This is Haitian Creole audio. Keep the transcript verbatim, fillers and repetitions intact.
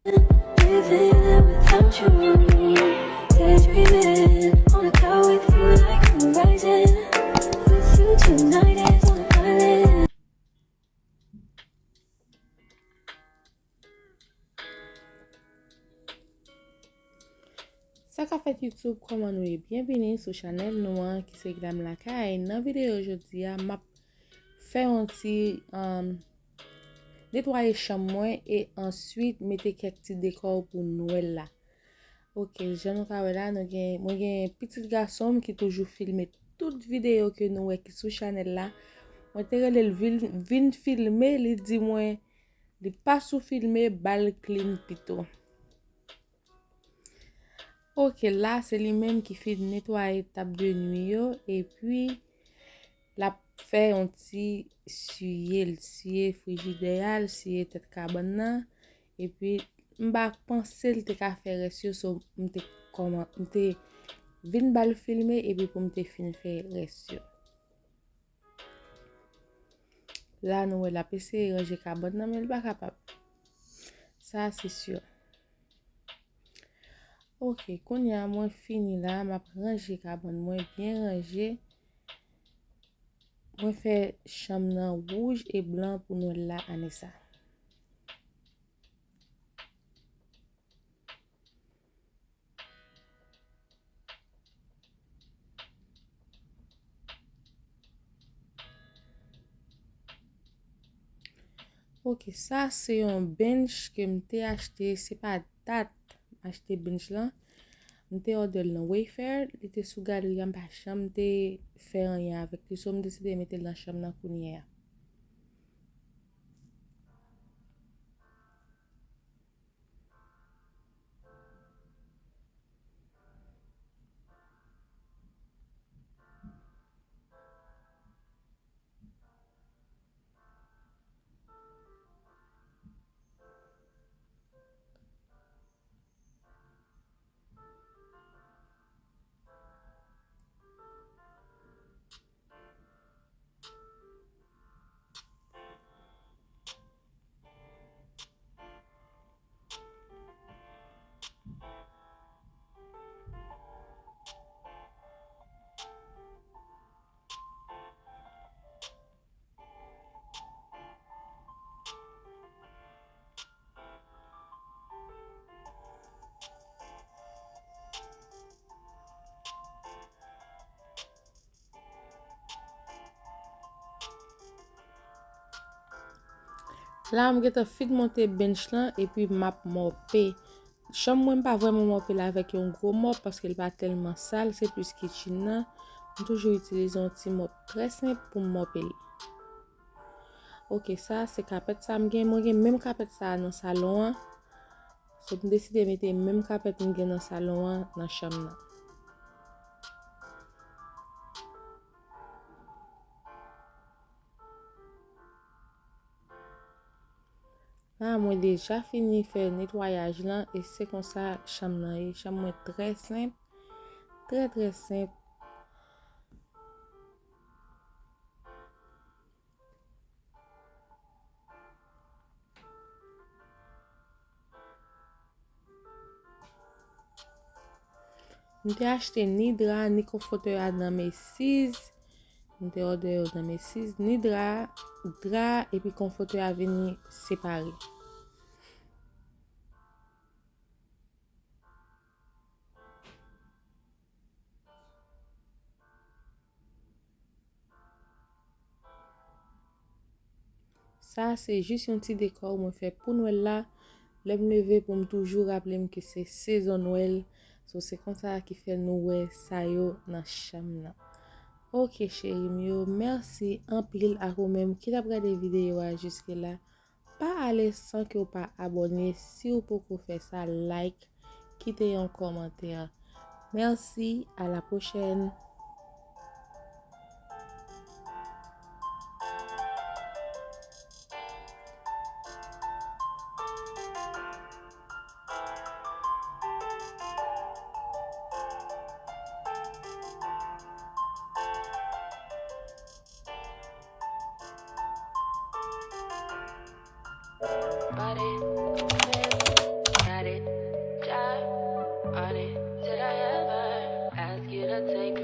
Living there without you. Daydreaming on a cloud with you like horizon. With you tonight is on an island. Sa k ap fèt YouTube, kòman nou ye? Byenvini sou chanèl nou an ki se Glam Lakay. Nan videyo jodi a, m ap fè yon ti, um, netwaye chanm mwen e answit mete kèk ti dekò pou Nwèl la. Ok, jan nou ka wè la, nou gen, mwen gen pitit gason m ki toujou filme tout videyo ke nou wè ki sou chanèl la. Mwen te rele l vin, vin filme, li di mwen li pa sou filme, ba l clean pito. Ok, la se li menm ki fin netwaye tab de nwi yo, epi l ap fè yon ti siye, l siye frijidè a, l siye tèt kabann nan, epi m pa panse l te ka fè rès yo, so m te kòman, m te vin ba l filme, epi pou m te fin fè rès yo. La, nou wè l ap eseye ranje kabann nan, men l pa kapab. Sa, se si. Ok, kounye a, mwen fini la, m ap ranje kabann mwen, byen ranje. Mwen fè chanm nan wouj e blan pou Nwèl la, ane sa. Ok, sa se yon bench ke m te achte, se pa dat m achte bench lan. M te òdè l nan Wayfair, li te sou galri a, m pa janm te fè anyen avèk li, so m deside mete l nan chanm nan kounye a. La, m gentan fin monte bench lan, epi m ap mòpe. Chanm mwen, m pa vrèman mòpe l avèk yon gwo mòp, paske l pa tèlman sal, se plis kitchen nan. M toujou itilize yon ti mòp trè senp pou m mòpe l. Ok, sa se kapèt sa m gen. Mwen gen menm kapèt sa a nan salon an. So, m deside mete menm kapèt m gen nan salon an nan chanm nan. La, mwen deja fini fè netwayaj lan e se konsa chanm nan ye. Chanm mwen trè senp, trè, trè senp. M te achte ni dra, ni konfotè a nan Macy's. M te òdè yo nan Macy's, ni dra, dra epi konfotè a vini separe. Sa se jis yon ti dekò mwen fè pou Nwèl la. Lè m leve pou m toujou raple m ke se sezon Nwèl. So, se konsa ki fè nou wè sa yo nan chanm nan. Ok, cheri m yo, mèsi anpil ak ou menm ki t ap gade videyo a jiske la. Pa ale san ke w pa abòne si w poko fè sa, like, kite yon kòmantè. Mèsi, à la prochaine. Honey, did I ever ask you to take